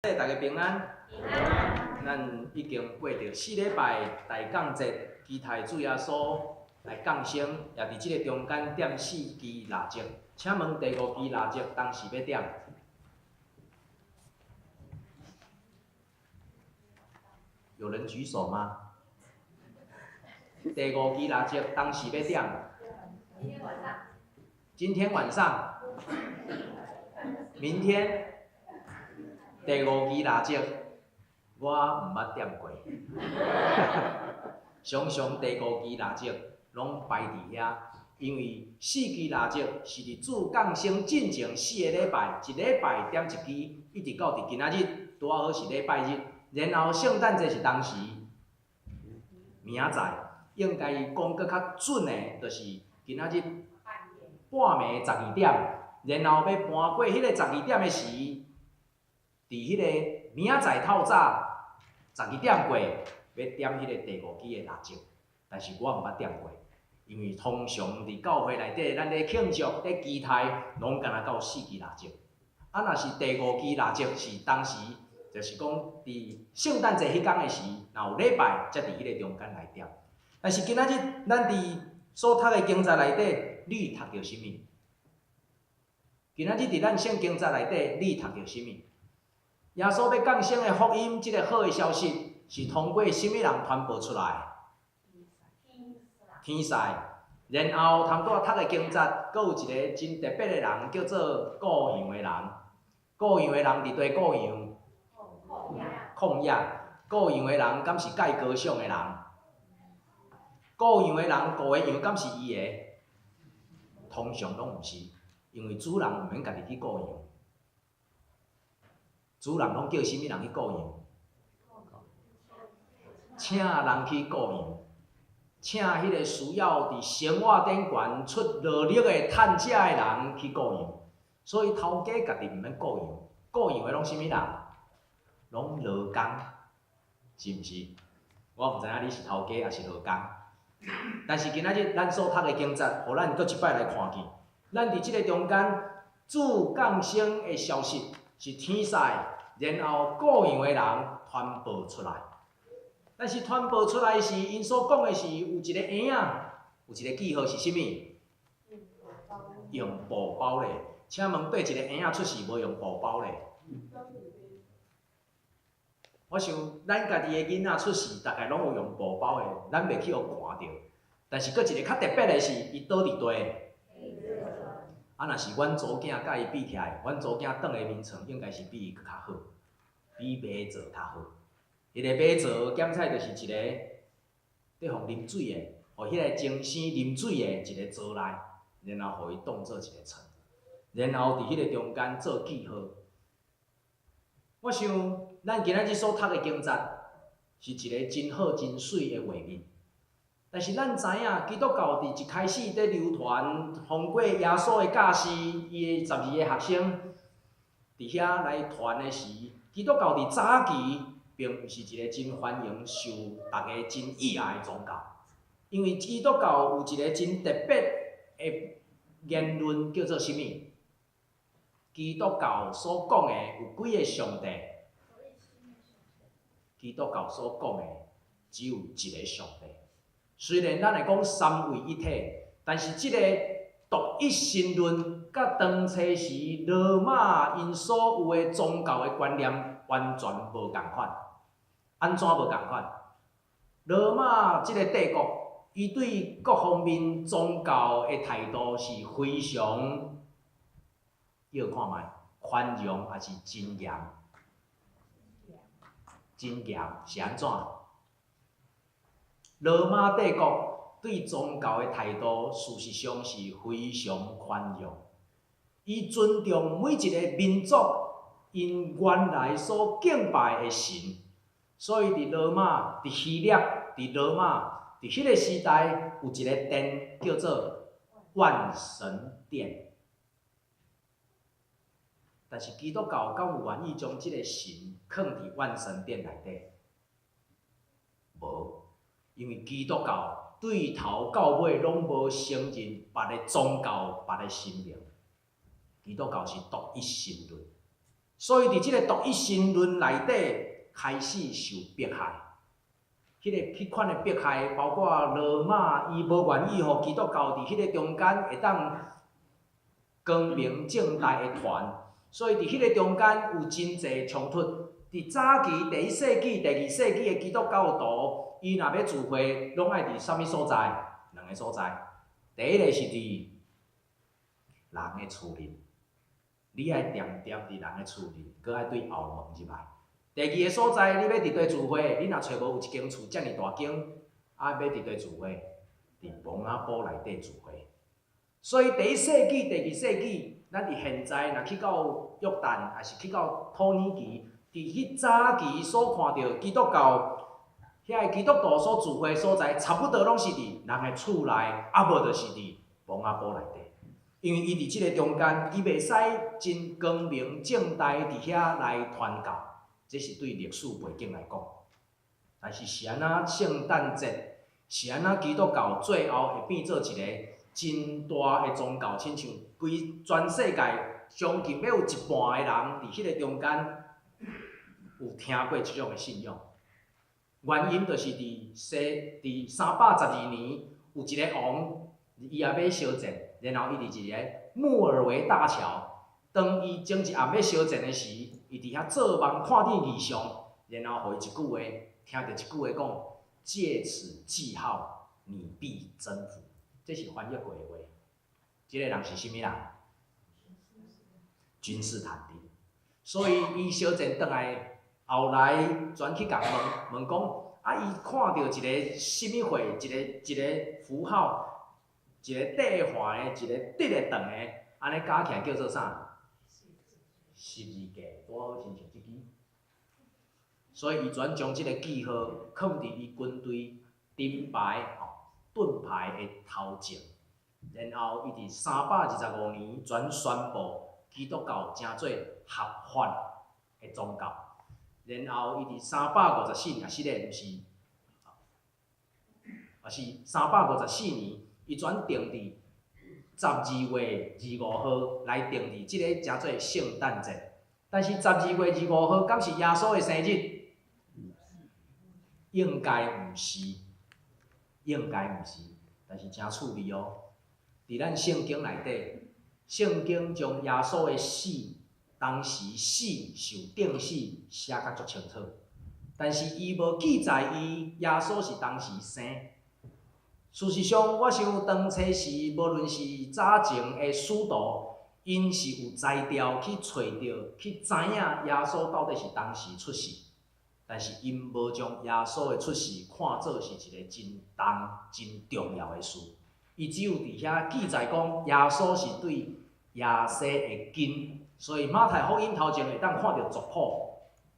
大家平安。咱已經過著四禮拜大降節，期待主耶穌來降生，也佇這個中間點四支蠟燭。請問第五支蠟燭當時欲點？有人舉手嗎？第五支蠟燭當時欲點？今天晚上。今天晚上。明天。第五支蠟燭，我毋捌點過。常常第五支蠟燭攏擺佇遐，因為四支蠟燭是佇主降生進前四个禮拜，一禮拜點一支，一直到佇今仔日，拄仔好是禮拜日。然後聖誕節是當時，明仔載應該講閣較準的，就是今仔日半暝十二點，然後欲搬過彼个十二點的時。佇彼个明仔載透早十二點過，欲點彼个第五支的蠟燭，但是我毋捌點過，因為通常佇教會內底，咱咧慶祝、咧期待，攏干焦到四支蠟燭。啊，若是第五支蠟燭是當時，就是講佇聖誕節彼工的時，若有禮拜，才佇彼个中間來點。但是今仔日咱佇所讀的經節內底，你讀著啥物？今仔日佇咱聖經節內底，你讀著啥物？耶穌欲降生的福音，這個好的消息是通過啥物人傳播出來？天使。然後頭拄仔讀的經節，閣有一个真特別的人，叫做顧羊的人。顧羊的人佇佗顧羊？曠野。顧羊的人敢是蓋高尚的人？顧羊的人顧的羊敢是伊的？通常攏毋是，因為主人毋免家己去顧羊。主人攏叫啥物人去顧羊？請人去顧羊，請彼个需要佇生活頂懸出勞力的趁食的人去顧羊。所以頭家家己毋免顧羊，顧羊的攏啥物人？攏勞工，是毋是？我毋知影你是頭家抑是勞工。但是今仔日咱所讀的經節，予咱閣一擺來看見，咱佇這个中間主降生的消息。是天使，然後顧羊的人傳播出來。但是傳播出來時，𪜶所講的是有一个嬰仔，有一个記號是啥物？用布包咧。請問佗一个嬰仔出世無用布包咧？我想咱家己的囡仔出世，大概攏有用布包的，咱袂去予寒著。但是閣一个較特別的是，伊倒佇佗？啊，若是阮查某囝佮伊比起來，阮查某囝躺的眠床應該是比伊閣較好，比馬槽較好。彼个馬槽檢採就是一個佇予啉水的，予彼个精生啉水的一个槽內，然後予伊當做一个床，然後佇彼个中間做記號。我想，咱今仔日所讀的經節是一个真好、真媠的畫面。但是咱知影，基督教佇一開始佇流傳，通過耶穌的教示，伊的十二个學生佇遐來傳的時，基督教佇早期並毋是一个真歡迎、受大家真喜愛的宗教，因為基督教有一个真特別的言論，叫做啥物？基督教所講的有幾个上帝？基督教所講的只有一个上帝。雖然咱會講三位一體，但是這个獨一神論，佮當初時羅馬𪜶所有的宗教的觀念完全無仝款。按怎無仝款？羅馬這个帝國，伊對各方面宗教的態度是非常，叫看覓，寬容抑是真嚴？真嚴是按怎？羅馬帝國對宗教的態度，事實上是非常寬容。伊尊重每一个民族𪜶原來所敬拜的神，所以佇羅馬、佇希臘、佇羅馬、佇彼个時代，有一个殿叫做萬神殿。但是基督教敢有願意將這个神囥佇萬神殿內底？無。因為基督教對頭到尾攏無承認別个宗教、別个神明。基督教是獨一神論。所以佇這个獨一神論內底開始受迫害。彼款的迫害，包括羅馬，伊無願意予基督教佇彼个中間會當光明正大的傳，所以佇彼个中間有真濟衝突。佇早期第一世紀、第二世紀的基督教徒，伊若欲聚會，攏愛佇啥物所在？兩个所在。第一个是佇人的厝裡，你愛恬恬佇人的厝裡，閣愛對後門入來。第二个所在，你欲佇佗聚會，你若揣無有一間厝遮爾大間，啊，欲佇佗聚會，佇墓仔埔內底聚會。所以第一世紀、第二世紀，咱佇現在若去到約旦，抑是去到土耳其，佇彼早期所看著基督教遐个基督徒所聚會所在，差不多攏是佇人的厝內，啊無就是佇墓仔埔內底。因為伊佇這个中間，伊袂使真光明正大佇遐來傳教，這是對歷史背景來講。但是是按怎聖誕節，是按怎基督教最後會變做一个真大的宗教，親像規全世界將近欲有一半的人佇彼个中間有聽過這種的信仰。原因就是佇312年有一个王，伊也欲相戰，然後伊佇一个穆爾維大橋，當伊前一暗欲相戰的時，伊佇遐做夢看見異象，然後予伊一句話，聽著一句話講：藉此記號，你必征服。這是翻譯過的話。這个人是啥物人？君士坦丁。所以伊相戰轉來，後來轉去共問問講，啊，伊看著一个啥物貨，一个一个符號，一个短環的，一个直的長的，按呢加起來叫做啥？十字架，拄好親像這支。所以伊轉將這个記號囥佇伊軍隊盾牌吼盾牌的頭前，然後伊佇325年轉宣布基督教成做合法的宗教，然後伊佇三百五十四年，是咧，毋是，抑是三百五十四年，伊轉定佇12月25號來定佇這个成做聖誕節。但是十二月二五號敢是耶穌的生日？應該毋是，應該毋是，但是誠趣味哦。佇咱聖經內底，聖經將耶穌的死，當時死受釘死寫甲足清楚，但是伊無記載伊耶穌是當時生。事實上，我想當初時，無論是早前的使徒，𪜶是有才調去揣著，去知影耶穌到底是當時出世，但是𪜶無將耶穌的出世看做是一个真重、真重要的事。伊只有佇遐記載講，耶穌是對耶西的根，所以馬太福音頭前會當看著族譜，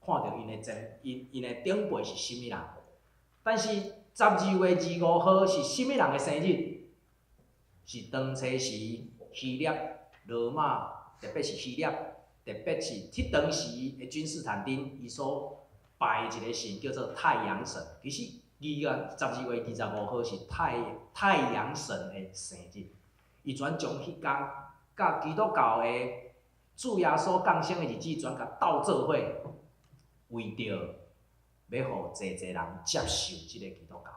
看著𪜶的前、𪜶的長輩是啥物人。但是十二月二五號是啥物人的生日？是當初時希臘、羅馬，特別是希臘，特別是彼當時的君士坦丁，伊所拜一个神叫做太陽神。其實12月25號是太陽神的生日。伊轉將彼工佮基督教的主耶穌降生的日子轉共鬥做伙，為著欲予濟濟人接受這个基督教。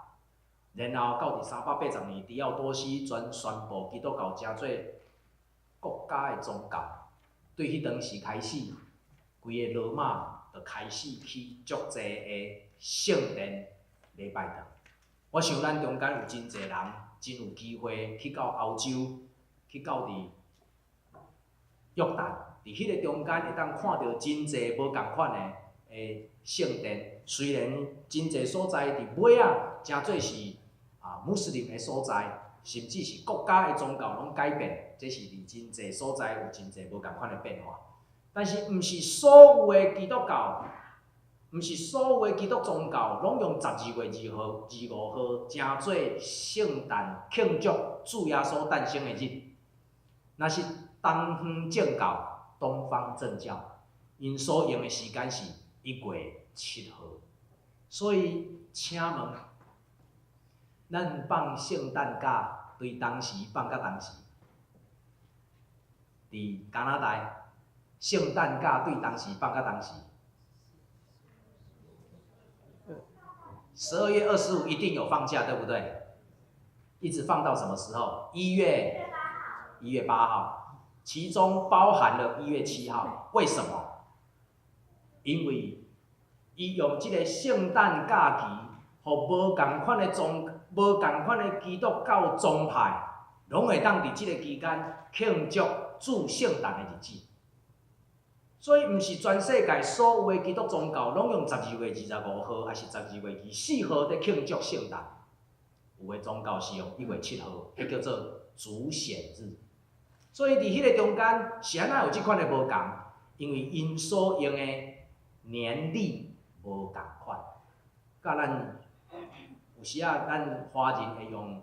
然後到佇380年，狄奧多西轉宣布基督教成做國家的宗教。對彼當時開始，規个羅馬就開始起足濟的聖殿禮拜堂。我想咱中間有真濟人，真有機會去到歐洲，去到佇約旦，佇彼個中間會當看著真濟無仝款的聖殿。雖然真濟所在佇尾仔，誠做是穆斯林的所在，甚至是國家的宗教攏改變，這是佇真濟所在有真濟無仝款的變化。但是，毋是所有的基督教，毋是所有的基督宗教，攏用十二月25號成做聖誕慶祝主耶穌誕生的日。若是東方正教、東方正教，𪜶所用的時間是1月7號。所以，請問，咱放聖誕假對當時放到當時，佇加拿大，聖誕假對當時放到當時？12月25一定有放假，對不對？一直放到什麼時候？1月8號，其中包含了1月7號。為什麼？因為伊用這個聖誕假期，予無仝款的宗、無仝款的基督教宗派，攏會當佇這個期間慶祝主聖誕的日子。所以，毋是全世界所有的基督宗教攏用12月25號，抑是12月24號佇慶祝聖誕。有的宗教是用1月7號，彼叫做主顯日。所以佇彼個中間，是按怎有這款的無仝？因為𪜶所用的年曆無仝款，佮咱有時仔咱華人會用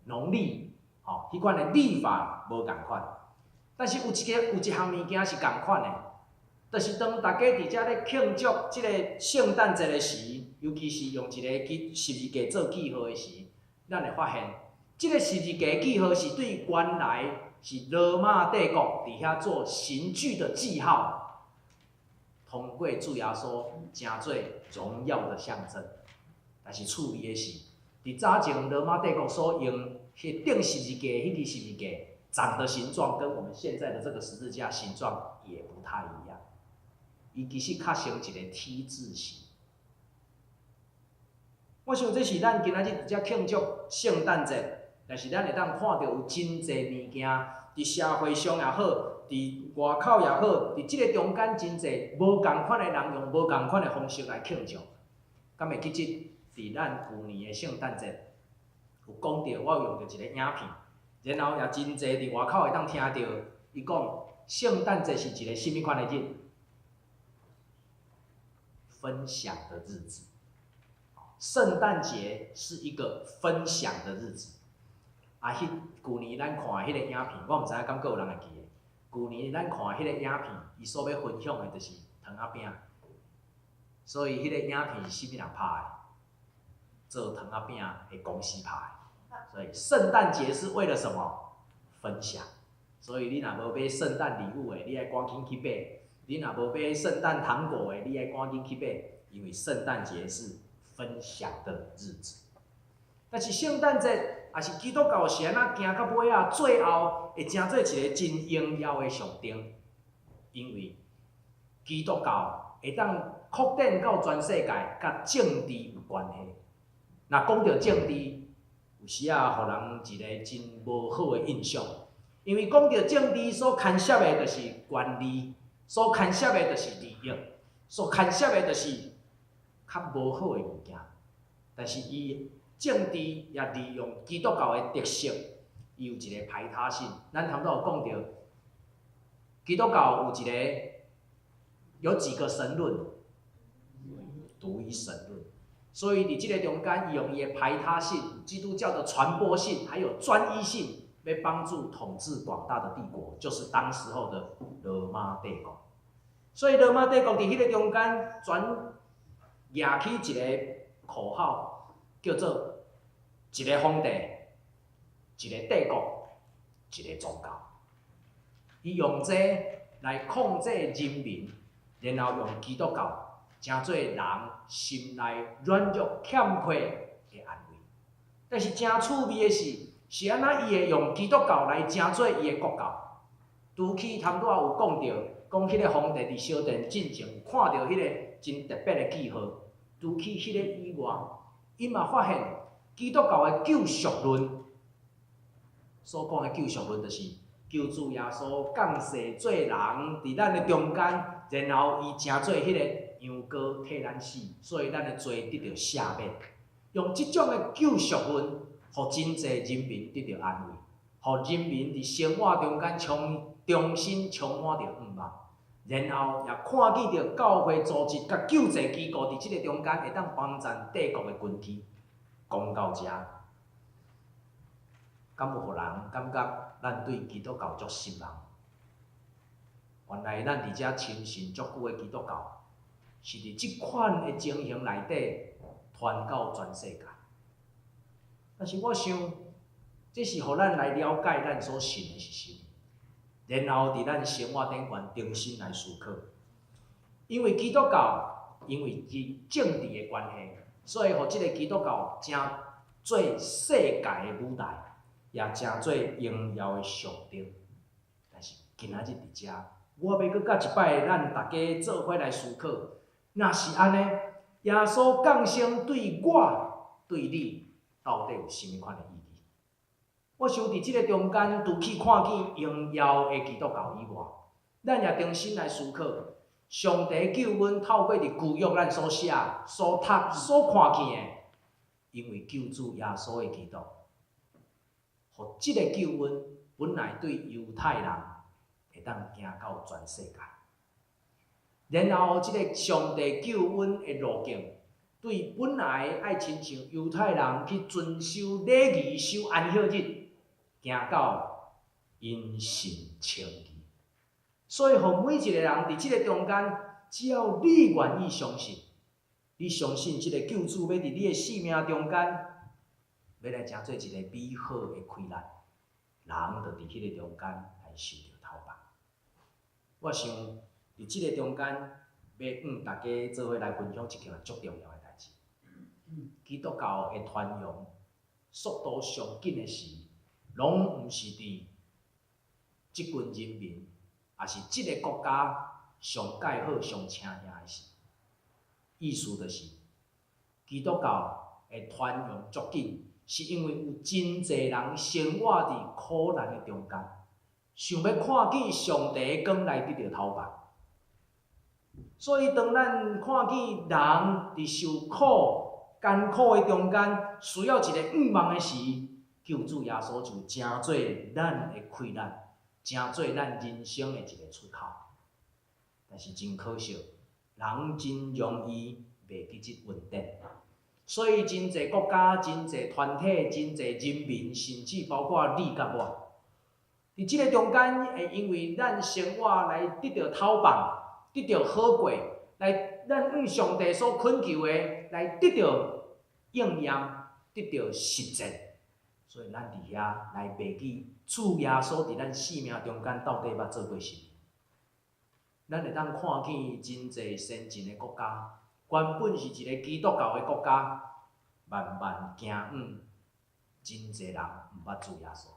農曆，吼，彼款的曆法無仝款。但是有一个有一項物件是仝款的，就是當大家佇遮咧慶祝這个聖誕節的時，尤其是用一个十字架做記號的時，咱會發現，這个十字架記號是對原來是羅馬帝國佇遐做刑具的記號，通過主耶穌成做榮耀的象徵。但是趣味的是，佇早前羅馬帝國所用彼釘十字架，彼支十字架長的形狀跟我們現在的這個十字架形狀也不太一樣，伊其實較像一個 T 字形。我想這是咱今仔日佇遮慶祝聖誕節，但是咱會當看著有真濟物件，佇社會上也好，佇外口也好，佇這個中間真濟無仝款的人用無仝款的方式來慶祝。敢會記得佇咱舊年的聖誕節有講著，我有用著一個影片，然後也真濟佇外口會當聽著伊講，聖誕節是一個啥物款的日？分享的日子。聖誕節是一個分享的日子。啊，彼舊年咱看彼個影片，我毋知影敢閣有人會記得。舊年咱看彼個影片，伊所欲分享的就是糖仔餅。所以彼個影片是啥物人拍的？做糖仔餅的公司拍的。所以聖誕節是為了什麼？分享。所以你若無買聖誕禮物的，你愛趕緊去買；你若無買聖誕糖果的，你愛趕緊去買，因為聖誕節是分享的日子。但是聖誕節抑是基督教是按怎行到尾仔，最後會成做一個真榮耀的象徵，因為基督教會當擴展到全世界，佮政治有關係。若講著政治，有時仔予人一個真無好的印象，因為講著政治所牽涉的，就是權力，所牽涉的，就是利益，所牽涉的，就是較無好的物件。但是伊政治也利用基督教的特色，伊有一個排他性。咱頭拄有講著，基督教有一個有幾個神論，獨一神論。所以佇這個中間，伊用伊的排他性、基督教的傳播性，還有專一性，欲幫助統治廣大的帝國，就是當時候的羅馬帝國。所以羅馬帝國佇彼個中間，全舉起一個口號，叫做一個皇帝、一個帝國、一個宗教。伊用這來控制人民，然後用基督教成做人心內軟弱欠缺的安慰。但是誠趣味的是，是按怎伊會用基督教來成做伊的國教？拄起頭拄仔有講著，講彼個皇帝佇小殿進前有看著彼個真特別的記號。除去彼個以外，伊嘛發現基督教的救贖論，所講的救贖論就是救主耶穌降世做人，佇咱的中間，然後伊成做彼個羊羔替咱死，所以咱的罪得著赦免。用這種的救贖論，予真濟人民得著安慰，予人民佇生活中間重新充滿著盼望，然後也看見著教會組織佮救濟機構佇這個中間會當幫助帝國的根基。講到遮，敢有予人感覺咱對基督教足失望？原來咱佇遮深信足久的基督教，是佇這款的情形內底傳到全世界。但是我想，這是予咱來了解咱所信的是啥物。然後佇咱生活頂懸重新來思考。因為基督教，因為伊政治的關係，所以予這个基督教成做世界的舞台，也成做榮耀的象徵。但是今仔日佇遮，我欲閣閣一擺，咱逐家做伙來思考，若是按呢，耶穌降生對我、對你，到底有啥物款的意義？我想佇這个中間，除去看見榮耀的基督教以外，咱也重新來思考，上帝救阮透過佇舊約咱所寫、所讀、所看見的，因為救主耶穌的基督，予這个救恩本來對猶太人會當行到全世界，然後這个上帝救恩的路徑，對本來愛親像猶太人去遵守禮儀、守安息日，行到因信稱義。所以，予每一个人佇這个中間，只要你願意相信，你相信這个救主欲佇你的生命中間，欲來成做一个美好的開力，人就佇彼个中間來受著透放。我想佇這个中間，欲向大家做伙來分享一件足重要的代誌。基督教的傳揚速度上緊的時，攏毋是佇這群人民，抑是這个國家上蓋好、上請兄的時。意思就是，基督教的傳揚足緊，是因為有真濟人生活佇苦難的中間，想欲看見上帝的光來得著透放。所以，當咱看見人佇受苦、艱苦的中間，需要一个向望的時，救主耶穌就成做咱的開力，成做咱人生的一个出口。但是真可惜，人真容易袂記這恩典，所以真濟國家、真濟團體、真濟人民，甚至包括你佮我，佇這个中間會因為咱生活來得著透放，得著好過，來咱向上帝所懇求的，來得著應驗，得著實踐。所以咱佇遐來袂記主耶穌佇咱生命中間到底捌做過啥物。咱會當看見真濟先進的國家，原本是一个基督教的國家，慢慢行向真濟人毋捌主耶穌，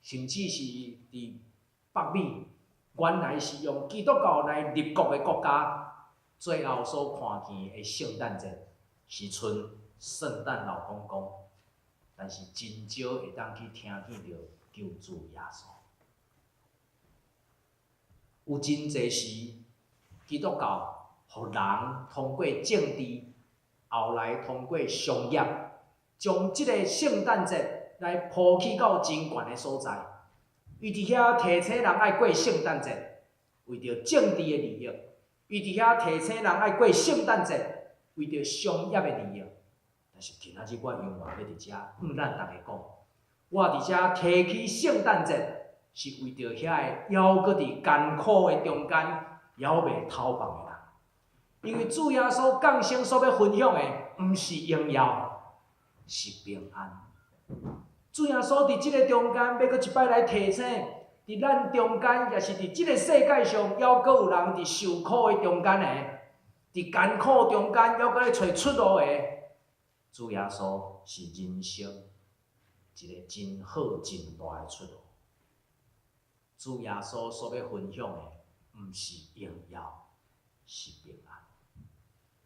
甚至是佇北美，原來是用基督教來立國的國家，最後所看見的聖誕節是賰聖誕老公公，但是真少會當去聽見著救主耶穌。有真濟時，基督教予人通過政治，後來通過商業，將這个聖誕節來鋪起到真懸的所在。伊佇遐提醒人愛過聖誕節，為著政治的利益；伊佇遐提醒人愛過聖誕節，為著商業的利益。但是今仔日我猶原欲佇遮向咱逐家講，我佇遮提起聖誕節，是為著遐个猶閣佇艱苦的中間，猶未透放的人。因為主耶穌降生所欲分享的，毋是榮耀，是平安。主耶穌佇這个中間，欲閣一擺來提醒，佇咱中間，抑是佇這个世界上，猶閣有人佇受苦的中間的，佇艱苦中間，猶閣咧揣出路的。主耶穌是人生一个真好、真大的出路。主耶穌所欲分享的，毋是榮耀，是平安。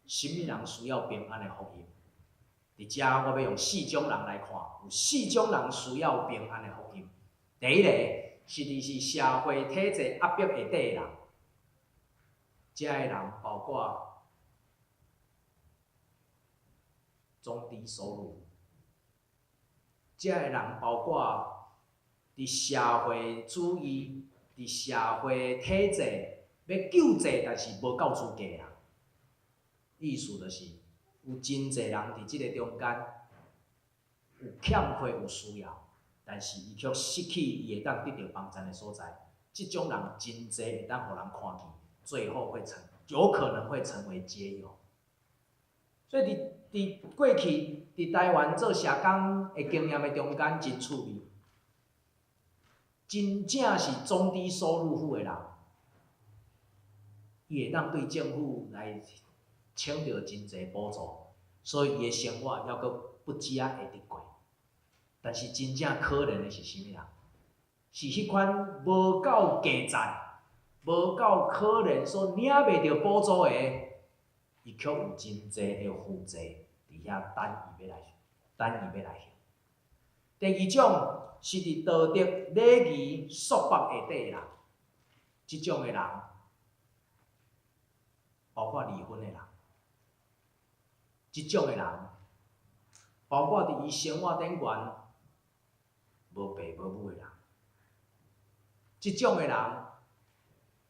啥物人需要平安的福音？佇遮，我欲用四種人來看，有四種人需要平安的福音。第一个是佇是社會體制壓迫下底的人，這个人包括中低收入，這个人包括佇社會主義、佇社會體制欲救濟，但是無夠資格的人。意思就是，有真濟人佇這个中間有欠缺、有需要，但是伊卻失去伊會當得著幫贊的所在。這種人真濟會當予人看見，最後會成，有可能會成為街友。所以佇佇過去，佇台灣做社工的經驗的中間，真趣味。真正是中低收入戶的人，伊會當對政府來請著真濟補助，所以伊的生活猶閣不止仔會得過。但是真正可憐的是啥物人？是彼款無夠價值、無夠可憐，所領袂著補助的，伊卻有真濟的負債佇遐等伊欲來，等伊欲來還。第二種是佇道德禮儀束縛下底的人，這種的人，包括離婚的人，這種的人，包括佇伊生活頂懸無爸無母的人，這種的人，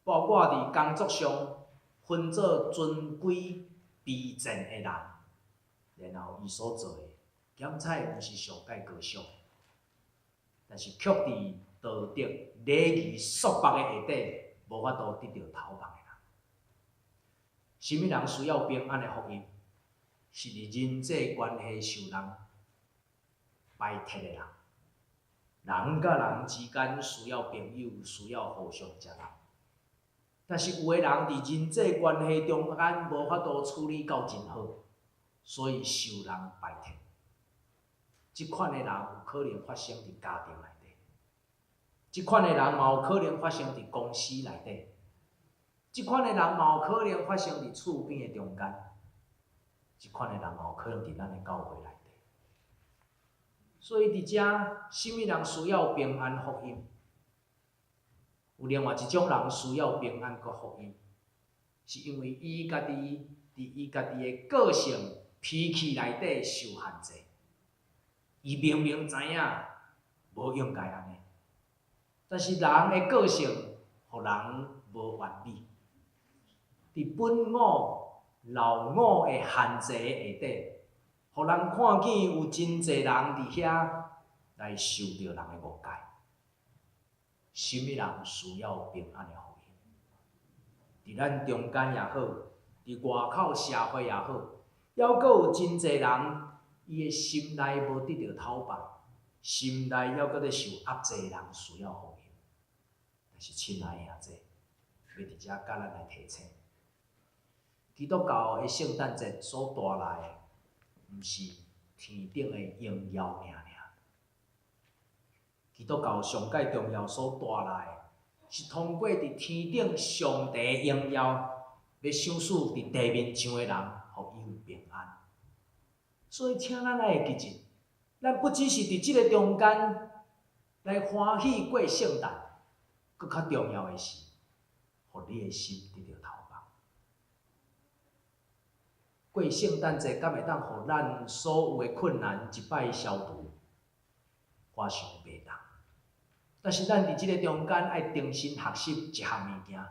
包括佇工作上分做尊貴卑賤的人，然後伊所做的檢採毋是上蓋高尚的，但是卻佇道德禮儀束縛的下底，無法度得著頭放的人。啥物人需要平安的福音？是佇人際關係受人排斥的人。人佮人之間需要朋友，需要互相接納。但是有的人佇人際關係中間無法度處理到真好，所以受人排斥。這款的人有可能發生佇家庭內底，這款的人嘛有可能發生佇公司內底，這款的人嘛有可能發生佇厝邊的中間，這款的人嘛有可能佇咱的教會內底。所以佇遮，啥物人需要平安福音？有另外一種人需要平安閣福音，是因為伊家己佇伊家己的個性、脾氣內底受限制。伊明明知影無應該按呢，但是人的個性，予人無完美。佇本我、老我的限制下底，予人看見有真濟人佇遐來受著人的誤解。啥物人需要平安的福音？佇咱中間也好，佇外口社會也好，猶閣有真濟人，伊的心內無得著頭放，心內猶閣咧受壓制的人需要福音。但是親愛的兄弟，欲佇遮共咱來提醒，基督教的聖誕節所帶來的，毋是天頂的榮耀爾爾。基督教上蓋重要所帶來的，是通過佇天頂上帝的榮耀，欲賞賜佇地面上的人，予伊有平安。所以，請咱愛會記住，咱不只是佇這个中間來歡喜過聖誕，閣較重要的是，予你的心得著頭放。過聖誕節，敢會當予咱所有的困難一擺消除？我想袂當。但是咱佇這个中間愛重新學習一項物件。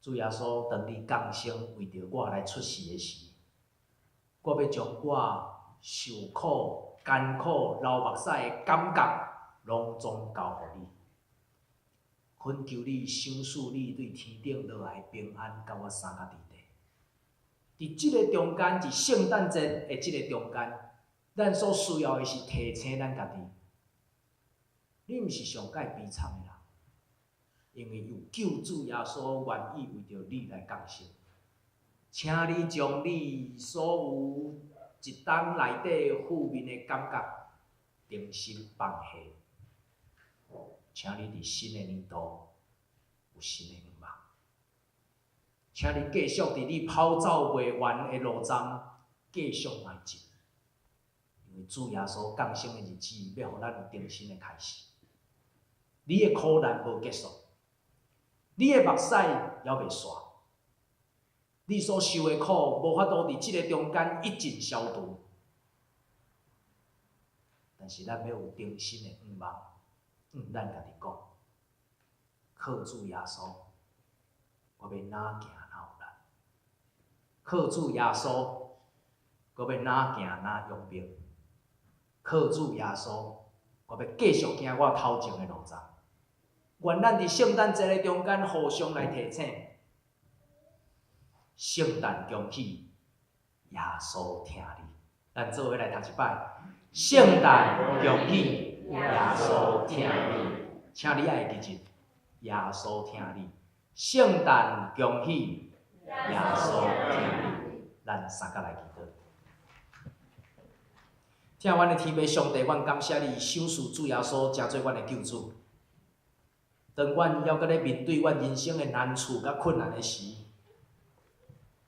主耶穌當你降生為著我來出世的時，我欲將我受苦、艱苦、流目屎的感覺，攏總交予你。懇求你賞賜你對天頂落來平安，佮我相佮佇底。佇這个中間，佇聖誕節的這个中間，咱所需要的是提醒咱家己，你毋是上蓋悲慘的人，因為有救主耶穌願意為著你來降生。請你將你所有一冬內底負面的感覺，重新放下。請你佇新的年度有新的願望。請你繼續佇你跑走袂完的路站繼續邁進，因為主耶穌降生的日子，欲予咱有重新的開始。你的苦難無結束，你的目屎猶未煞，你所受的苦無法度佇這个中間一盡消除。但是咱欲有重新的願望，咱家己講，靠主耶穌，我欲哪行哪有力；靠主耶穌，我欲哪行哪勇兵；靠主耶穌，我欲繼續行我頭前的路程。願咱佇聖誕節的中間互相來提醒，聖誕恭喜，耶穌疼你。咱做伙來讀一擺，聖誕恭喜，耶穌疼你。請你愛記住，耶穌疼你，聖誕恭喜，耶穌疼你，咱三個來祈禱。疼阮的天父上帝，阮感謝你賞賜主耶穌，成做阮的救主。當阮猶閣咧面對阮人生的難處佮困難的時，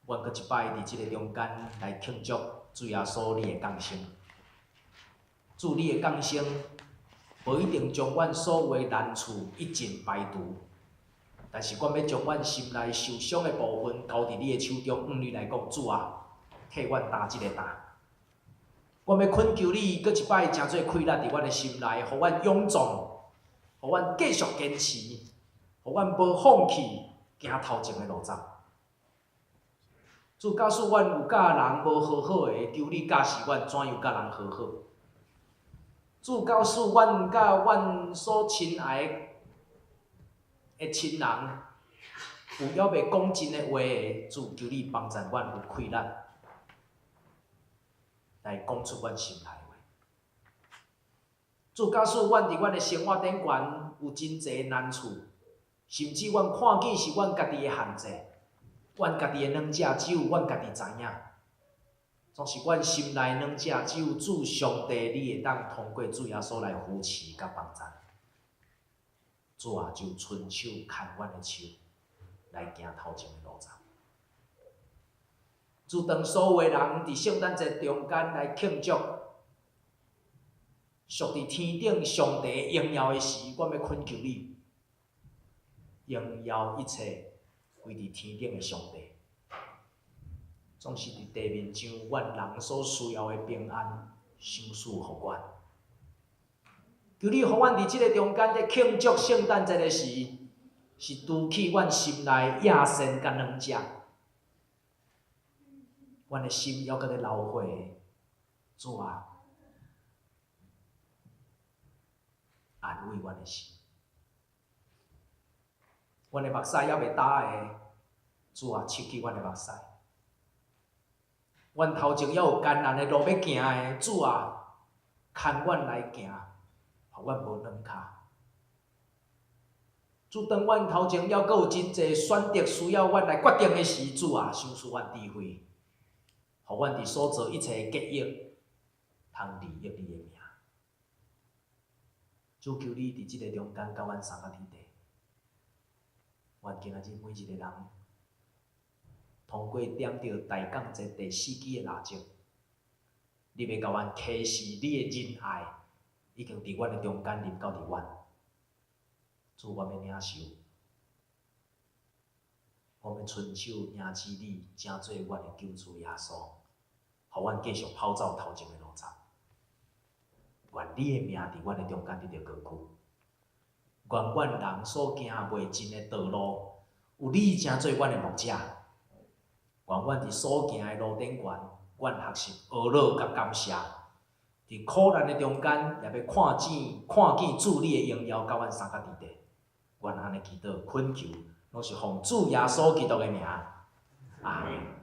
阮閣一擺佇這个中間來慶祝主耶穌你的降生。主你的降生，無一定將阮所有的難處一盡排除，但是阮欲將阮心內受傷的部分交佇你的手中，向你來講，主啊，替阮擔這个擔。阮欲懇求你，閣一擺成做氣力佇阮的心內，予阮勇壯，予阮繼續堅持，予阮無放棄行頭前的路走。主假使阮有佮人無和好的，求你教示阮怎樣佮人和好。主假使阮佮阮所親愛的親人有猶未講真的話的，主求你幫助阮有氣力來講出阮心內話。主假使阮佇阮的生活頂懸有真濟難處，甚至阮看見是阮家己的限制，阮家己的軟弱只有阮家己知影。總是阮心內軟弱，只有主上帝你會當通過主耶穌來扶持佮幫助。主啊，就伸手牽阮的手，來行頭前的路走。主當所有的人佇聖誕節中間來慶祝，屬佇天頂上帝榮耀的時，阮欲懇求你，榮耀一切歸佇天頂的上帝。總是佇地面上，阮人所需要的平安，賞賜予阮。求你予阮佇這个中間咧慶祝聖誕節的時，是除去阮心內野心佮軟弱，阮的心猶閣咧流血。主啊，安慰阮的心。阮的目屎猶未焦的，主啊，拭去阮的目屎。阮頭前猶有艱難的路欲行的，主啊，牽阮來行，予阮無軟跤。主當阮頭前猶閣有真濟選擇需要阮來決定的時，主啊，賞賜阮智慧，予阮佇所做一切的決議，通利益你的名。主求你佇這个中間佮阮相佮佇地，願今仔日每一个人，通過點著大降節第四支的蠟燭，你欲共阮啟示你的仁愛，已經佇阮的中間臨到佇阮。主，阮欲領受，阮欲伸手迎接你，成做阮的救主耶穌，予阮繼續跑走頭前的路走。願你的名佇阮的中間得著高舉。願阮人所行袂盡的道路，有你成做阮的牧者。願阮佇所行的路頂懸，阮學習學樂佮感謝。佇苦難的中間，也欲看見主你的榮耀，佮阮相佮佇地。阮按呢祈禱懇求，攏是奉主耶穌基督的名。阿門。